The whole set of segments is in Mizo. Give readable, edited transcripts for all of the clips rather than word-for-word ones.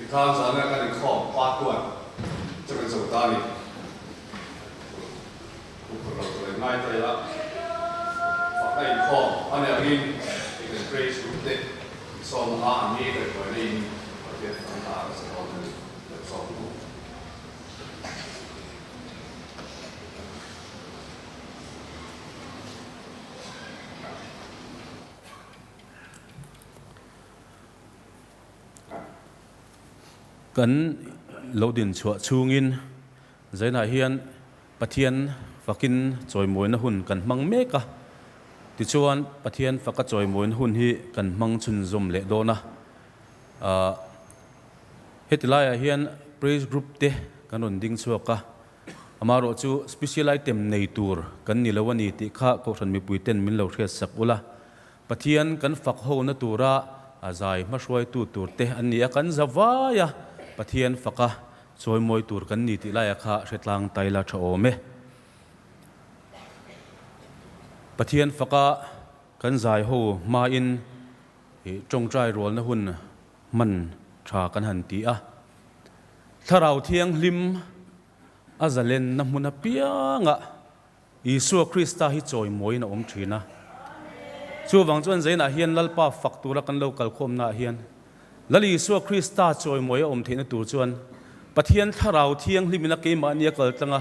Tikhan zana kan inkhawm part one chu kan zo ta a ni. Huphurh lo tur in ngai ta ila, fakna inkhawm a nih angin i kan praise group te sawm anga an ni kaihhruaina in Pathian fakna a ka sa dawn a ni lo sawm ang u. Kan lo din chhuah chhungin Zainah hian Pathian fakin chawimawina hun kan hmang mek a, tichuan Pathian faka chawimawina hun hi kan hmang chhunzawm leh dawn a. Heti laiah hian praise group te kan rawn ding chhuak a, amaherawh chu special item nei tur kan ni lo a ni tih kha Kohhran mipui ten min lo hriatsak ula. Pathian kan fak hona tura a zai hmahruaitu tur te an ni a, kan za vai a, Pathian faka chawimawi tur kan ni tih laia kha hretlang taila tha awm e. Pathian faka kan zai ho hmain tawngtai rualna hun hman tha kan han ti a, Thlarau Thianghlim a zalenna hmun apiangah Isua Krista hi chawimawiin a awm thin a. Chuvang chuan Zainah hian Lalpa fak tura kan lo kalkhawmnaah hian Lal Isua Krista chawimawi a awm theihna tur chuan Pathian Thlarau Thianghlimin a keimahni a kal tlang a,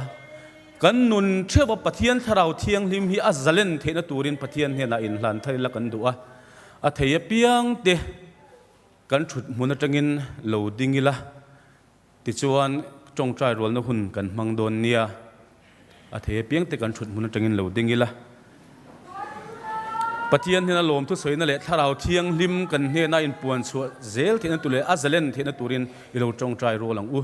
kan nun theuh a Pathian Thlarau Thianghlim hi a zalen theihna turin Pathian hnenah inhlan thar ila kan duh a, a thei apiang te kan thut hmun atangin lo ding ila. Tichuan, tawngtai rualna hun kan hmang dawn nia, a thei apiang te kan thut hmun atangin lo ding ila. Pathian hnena lawmthu sawina leh Thlarau Thianghlim kan hnena inpuan chhuah zel theihna tur leh a zalen theihna turin i lo tawngtai rual ang u.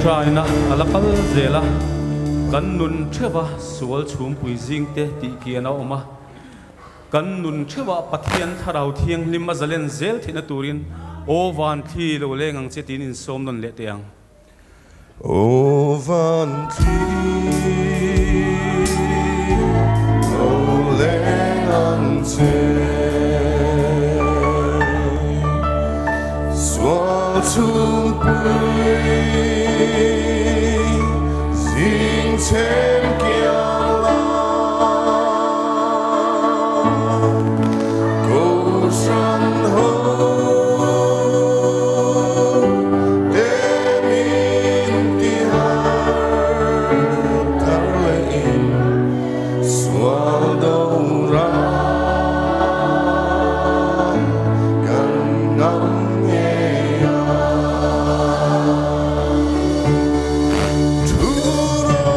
Ṭawngṭaina a la kal zel a, kan nun ṭheuha sual chhumpui zingte tih kian a awm a. Kan nun ṭheuhah Pathian Thlarau Thianghlim a zalen zel theihna turin Aw van thli lo leng ang che tiin insawm nawn leh teh ang. Aw van thli lo leng ang che, Sual chhungpui zing chhem kiang la, Kohhran ho te min ti har thar leh in sual do ram kan ngam ngei a. Thu ro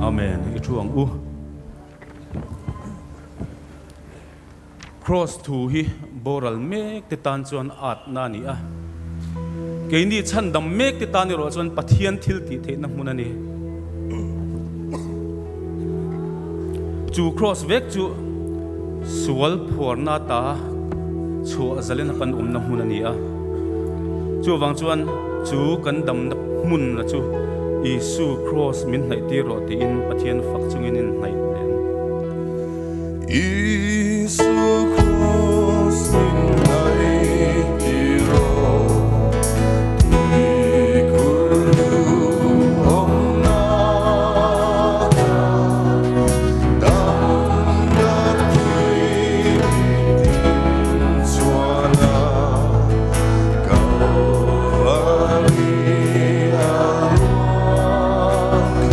Amen. I thu ang u. Cross thu hi boral mek te tan chuan atna a ni a. Keini chhandam mek te tan erawh chuan Pathian thil tih theihna hmun a ni. Chu Cross vek chu sual phuarna ta chhuah zalena kan awmna hmun a ni a. Chuvang chuan chu kan damna hmun la chu Isu Cross min hnaih tir rawh tiin Pathian fak chungin in hnaih leh ang. Isu Cross min hnaih tir rawh tui kur awmna damna tui tin chuan a Kalvari a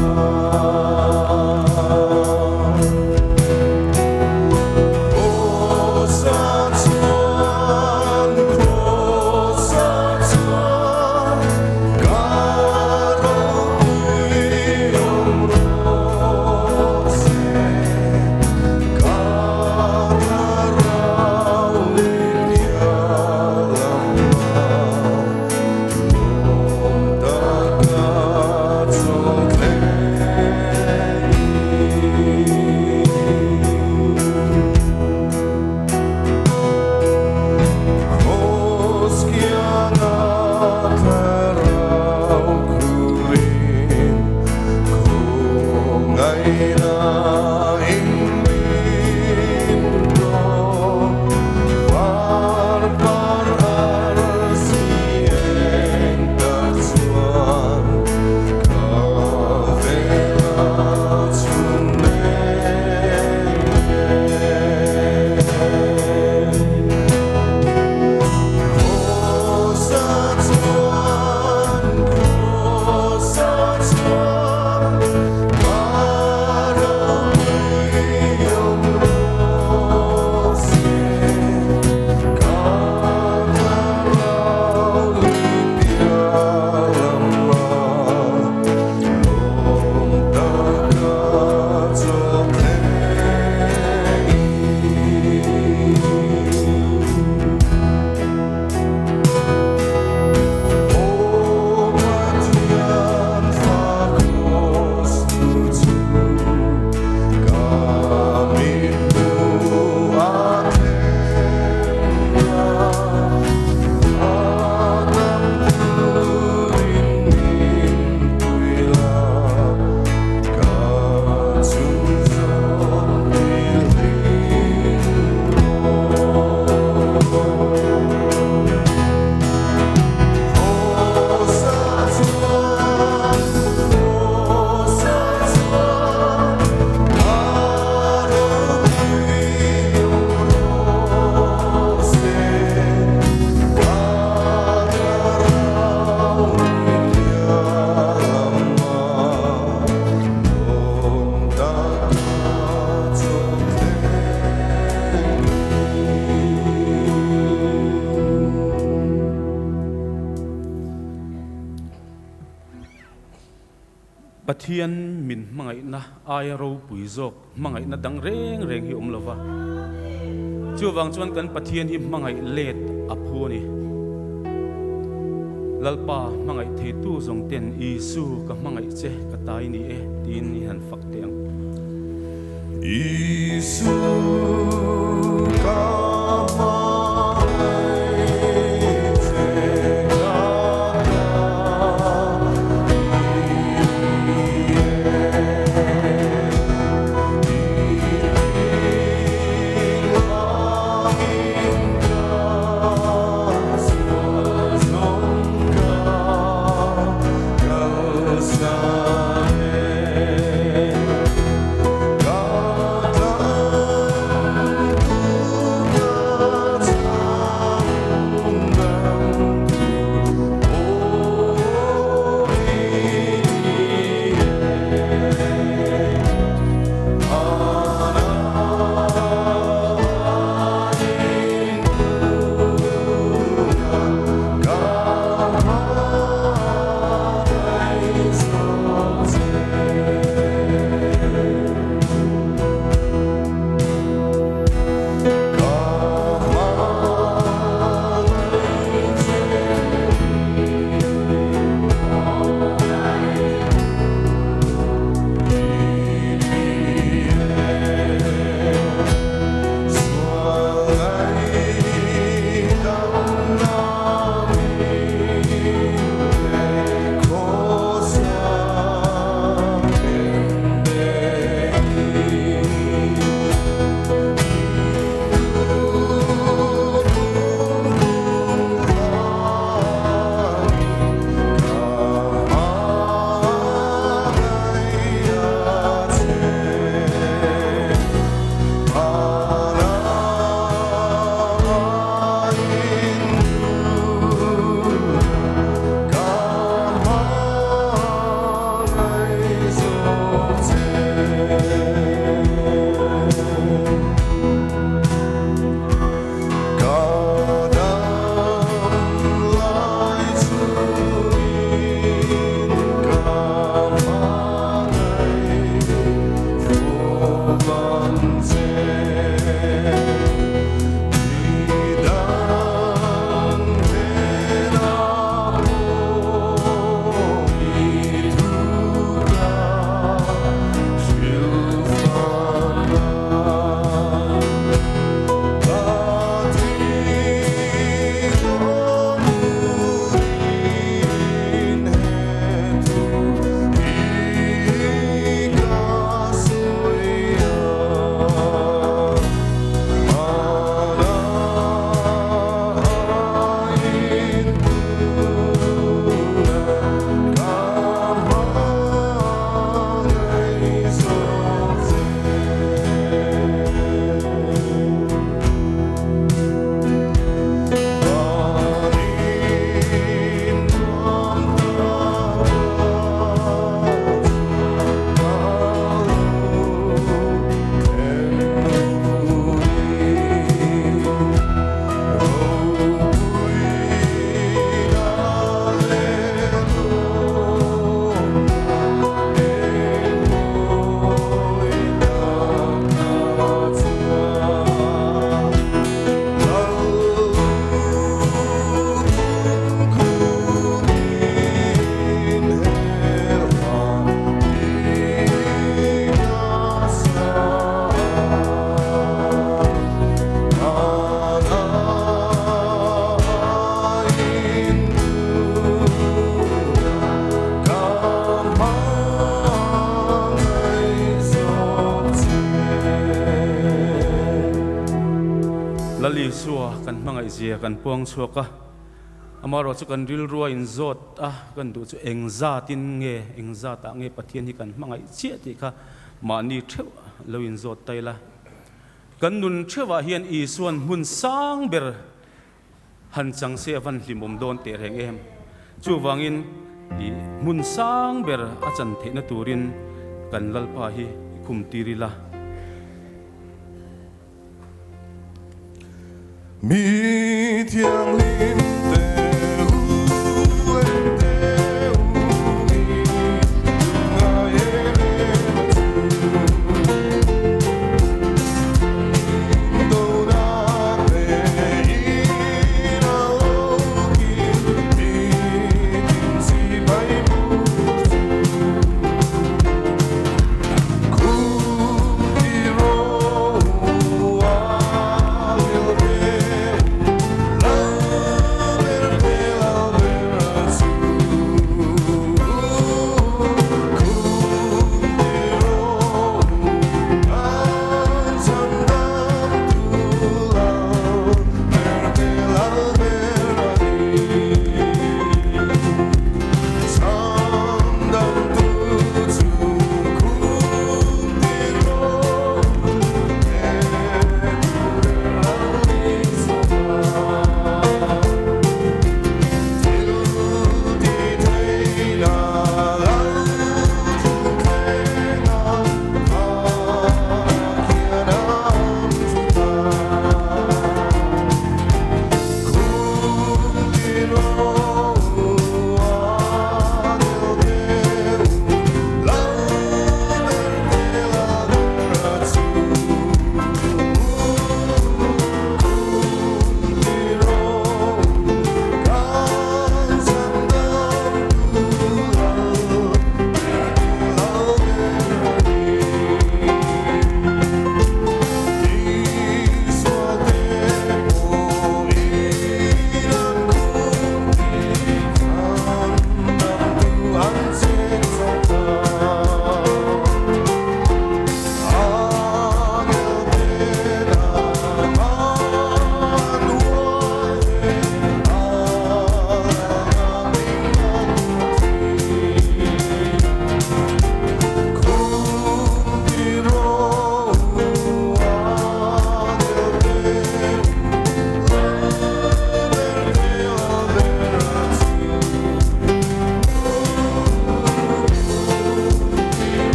luang kha. Pathian min hmangaihna aia ropui zawk hmangaihna dang reng reng hi awm lo va. Chuvang chuan kan Pathian hi hmangaih let a phu a ni. Lalpa hmangaih theitu zawng ten Isu ka hmangaih che ka tai ni e tiin i han fak teh ang. Isu ka hmangaih che ka tai ni e. Lal Isua kan hmangaihzia kan puang chhuak a, amaherawh chu kan rilrua inzawt a, kan duh chu engzatin nge, engzatah nge Pathian hi kan hmangaih chiah tih kha mahni theuh lo inzawt ta ila. Kan nun theuhah hian Isua'n hmun sang ber Han chang se a van hlimawm dawn teh reng em? Chuvangin i hmun sang ber a chan theihna turin kan Lalpa hi i khum tir ila. Mi thianghlim te u en te u mi ngai.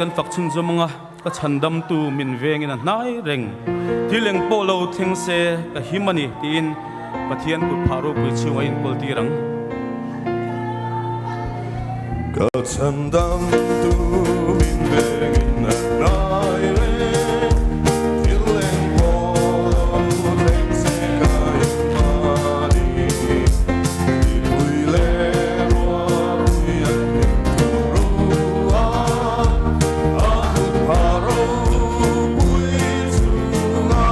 kan fak chhunzawm anga ka chhandamtu min vengin a hnai reng. Thil eng pawh lo thleng se ka him a ni tiin Pathian kut phah ropui chhung a inkawl tir ang. Ka chhandamtu min vengin a hnai reng. Thil eng pawh lo thleng se ka him a ni. Mipui leh ruahpui an hlim thur a, a kut phah ropui chunga.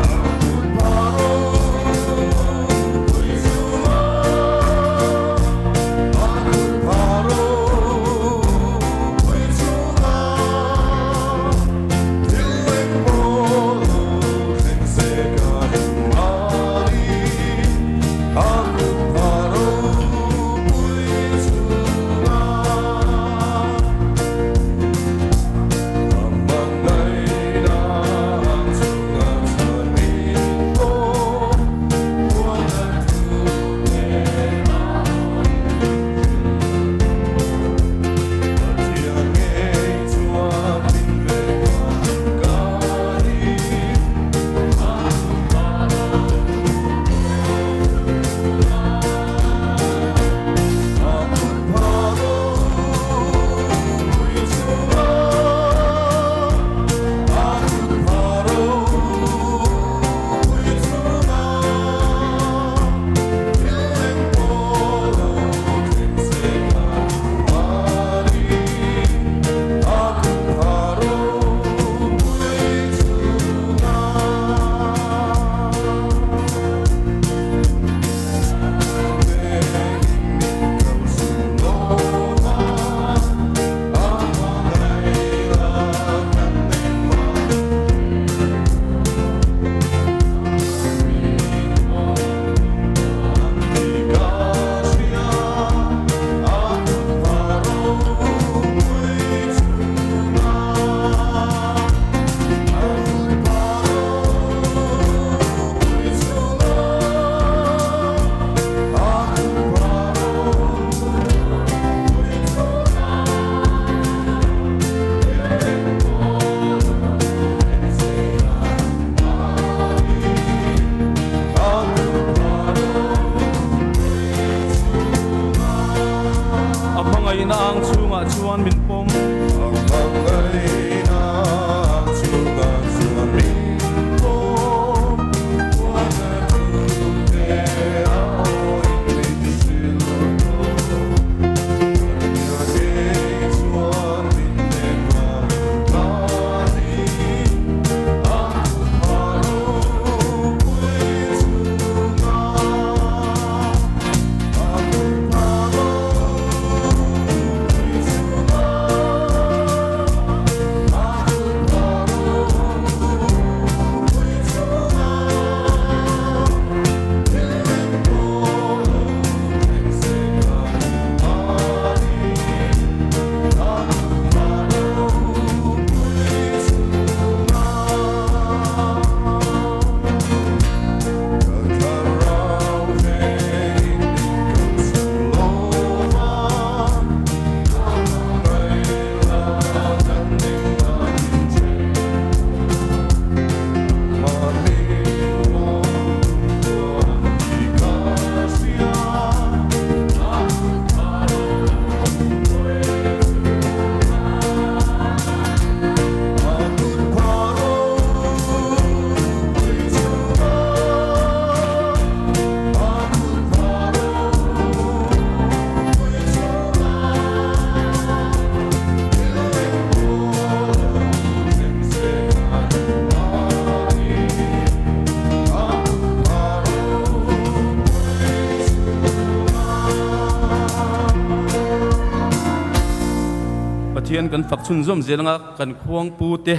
A kut phah ropui chunga, a kut phah ropui chunga. Thil eng pawh lo thleng se ka him a ni, a kut phah ropui chunga. A hmangaihna ang chunga chuan min pawm, huan a thu nen a Pathian ngei chuan min veng a ka him. A kut phah ropui chunga, a kut phah ropui chunga. Thil eng pawh lo thleng se ka him a ni, a kut phah ropui chunga. Vengin min ko lawm a, a hmangaihna kan engmah. Ka hria, a kut phah ropui chunga. A kut phah ropui chunga, a kut phah ropui chunga. Thil eng pawh lo thleng se ka him a ni, a kut phah ropui chunga. A hmangaihna ang chhungah chuan min pawm. A hmangaihna ang chhungah chuan min pawm, huan a thu te a awin min hrilh tawh. Pathian ngei chuan min veng a min tlanin, a kut phah ropui chunga. A kut phah ropui chunga, a kut phah ropui chunga. Thil eng pawh lo thleng se ka him a ni, a kut phah ropui chunga. Ka thlarau vengin min ko lawm a, a hmangaihna kan engmah min chen. Mahni pawm chuan tih ka hria, a kut phah ropui chunga. A kut phah ropui chunga, a kut phah ropui chunga. Thil eng pawh lo thleng se ka him a ni, a kut phah ropui chunga. Pathian kan fak chhunzawm zel anga kan khuang pu te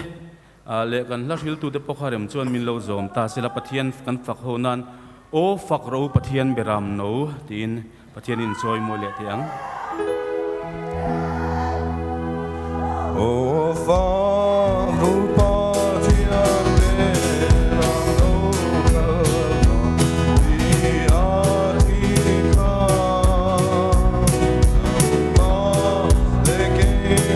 leh kan hla hriltu te pawh kha rem chuan min lo zawm ta sela Pathian kan fak ho nan Aw fak ro Pathian beram no tiin Pathian in chawi mawi leh teh ang. Aw fak ro Pathian beram no kal ti a thi kha nangmah leh kei.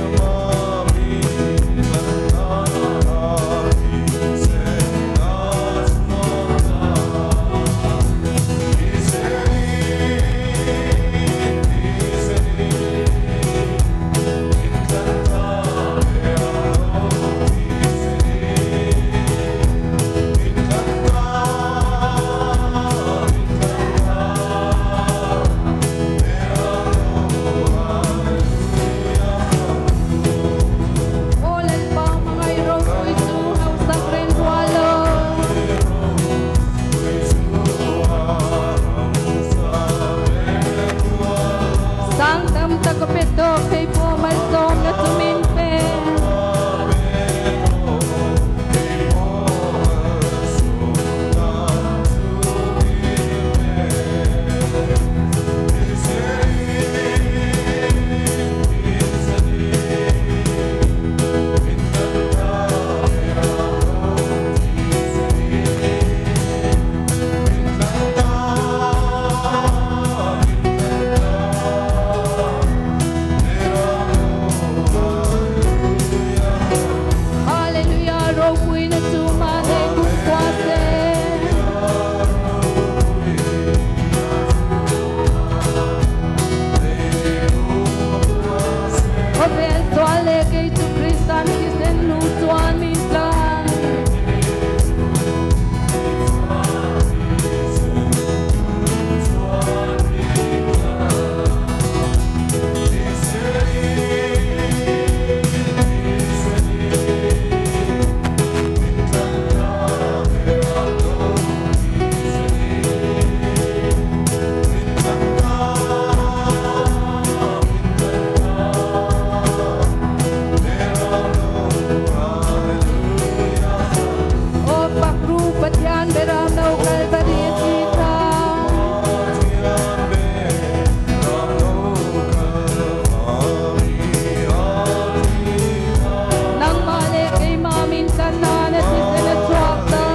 chu mahni kumkhua se. Khawvel sual leh kei chu Kristan thisen lu chuan min tlan. Aw fak ru Pathian beram lo kal va ri ti kha. Nangmah leh keimah min tlan nan a thisen a chhuak ta.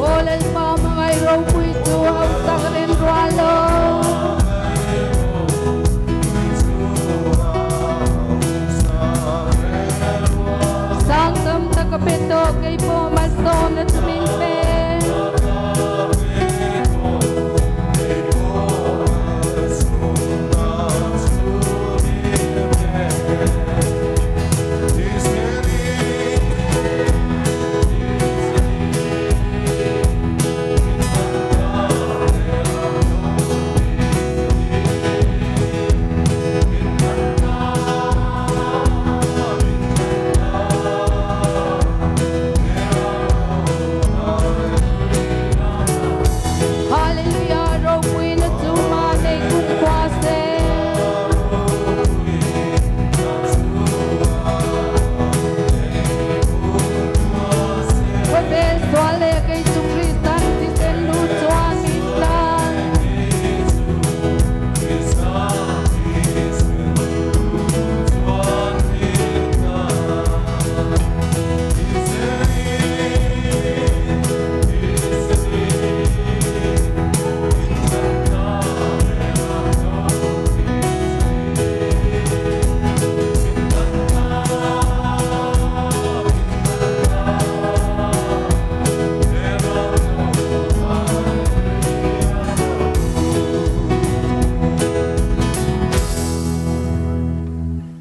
Aw Lalpa hmangaih ropui chu hausak rem rual lo. Sang tam tak a pe tawh kei pawh malsawmna chu min pe. Hallelujah ropuina chu mahni kumkhua se. Khawvel sual leh kei chu Kristan thisen lu chuan min tlan.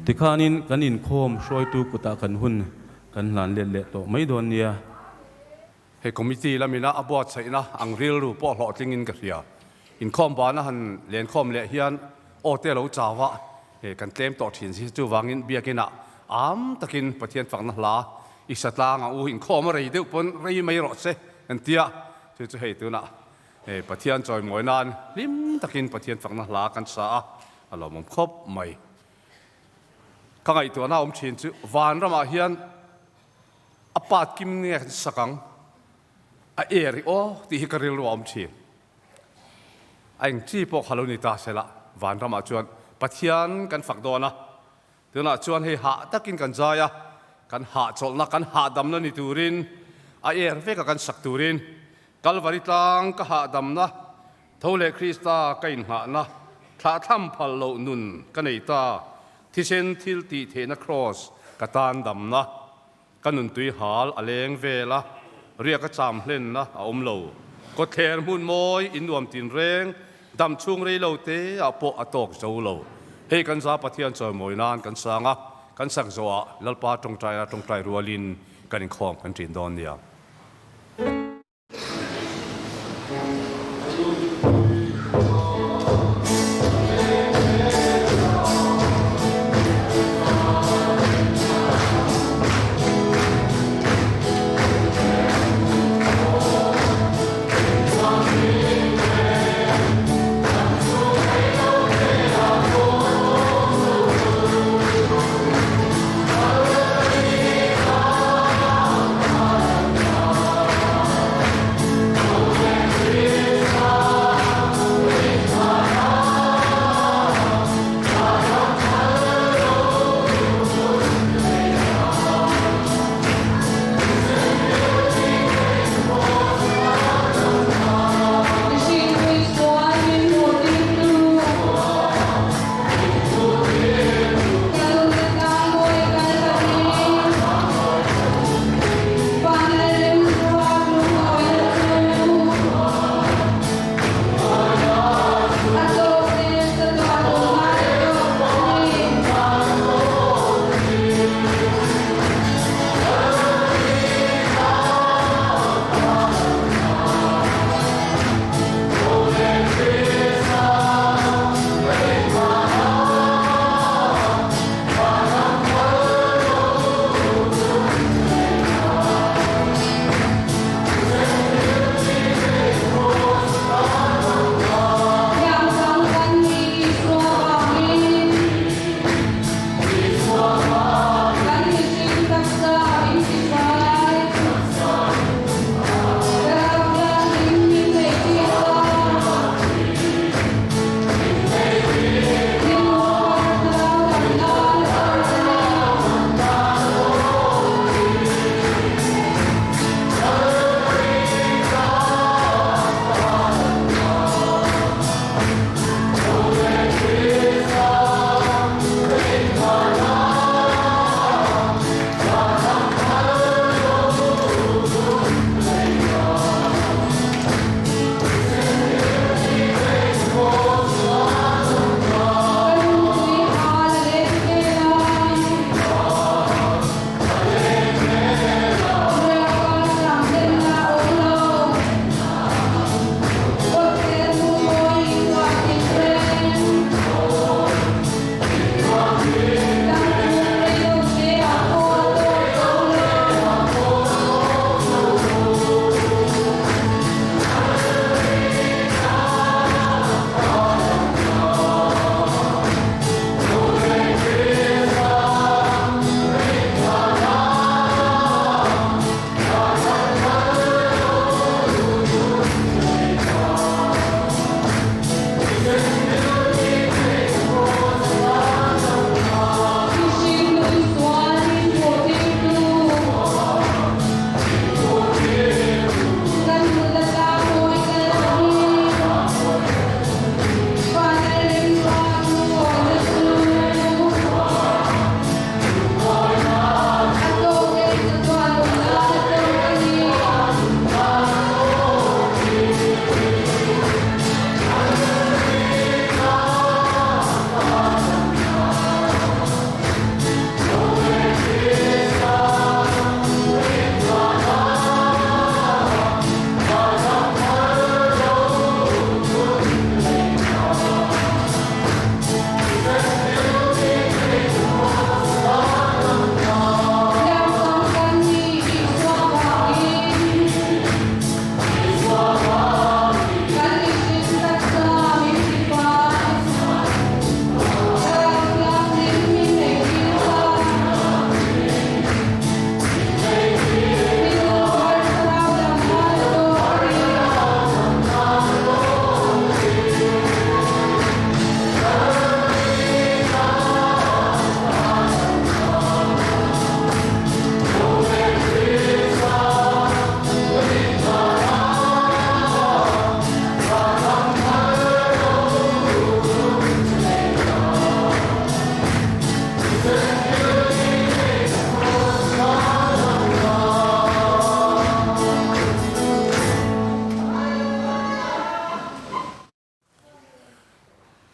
Tikhanin kan inkhawm hruaitu kutah kan hun kan hlan let leh tawh mai dawn nia. He committee lamina a buatsaihna ang rilru pawh hlawhtlingin ka hria. Inkhawm bana han lenkhawm leh hian aw te lo chau a, kan tlem tawh thin si chuvangin biakinah am takin Pathian fakna hla i sa tlang ang u, inkhawm a rei deuh pawn rei mai rawh se kan tia, chu chu hei tunah Pathian chawimawi nan hlim takin Pathian fakna hla kan sa a, a lawmawm khawp mai. Ka ngaihtuahna awm thin chu vanramah hian a pat kim nge kan sak ang, a er hi aw tih hi ka rilru a awm thin. A eng chi pawh kha lo ni ta sela, vanramah chuan Pathian kan fak dawn a, tunah chuan hei hah takin kan zai a, kan hahchawlhna, kan hahdamna ni turin, a er veka kan sak turin, Kalvari tlang ka hahdamna, tho leh Krista ka inngahna, thlahthlam phal loh nun ka nei ta, thisen thil tih theihna kraws ka tan damna, ka nuntui hal a leng vel a, riak a cham hlenna a awm lo. Kawtthler hmun mawi innuam tinreng, dam chhung rei lo te ah pawh a tawk zo lo. Hei kan za Pathian chawimawi nan kan sang a, kan sak zawhah Lalpa tawngtaina tawngtai rualin kan inkhawm kan ṭin dawn nia.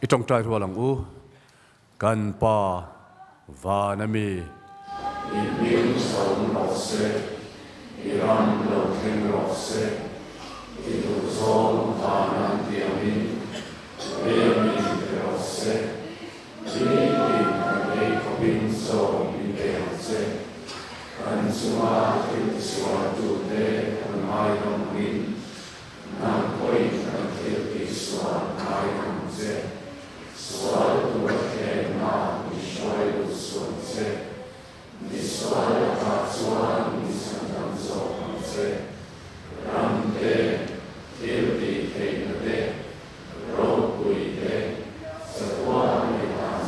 tawngtai rual ang u. Kan Pa van a mi. I hming sawm rawh se, i ram lo thleng rawh se, i duhzawng van an ti angin lei mi pe rawh se, nitin kan ei khawpin chaw min pe ang che, kan chunga thil tisualtute kan ngaidam angin nang pawhin kan thil tisual ngaidam ang che. Sual tur thlenna i hruai lut sual che. Mi sual lakah chuan mi chhandam zawk ang che.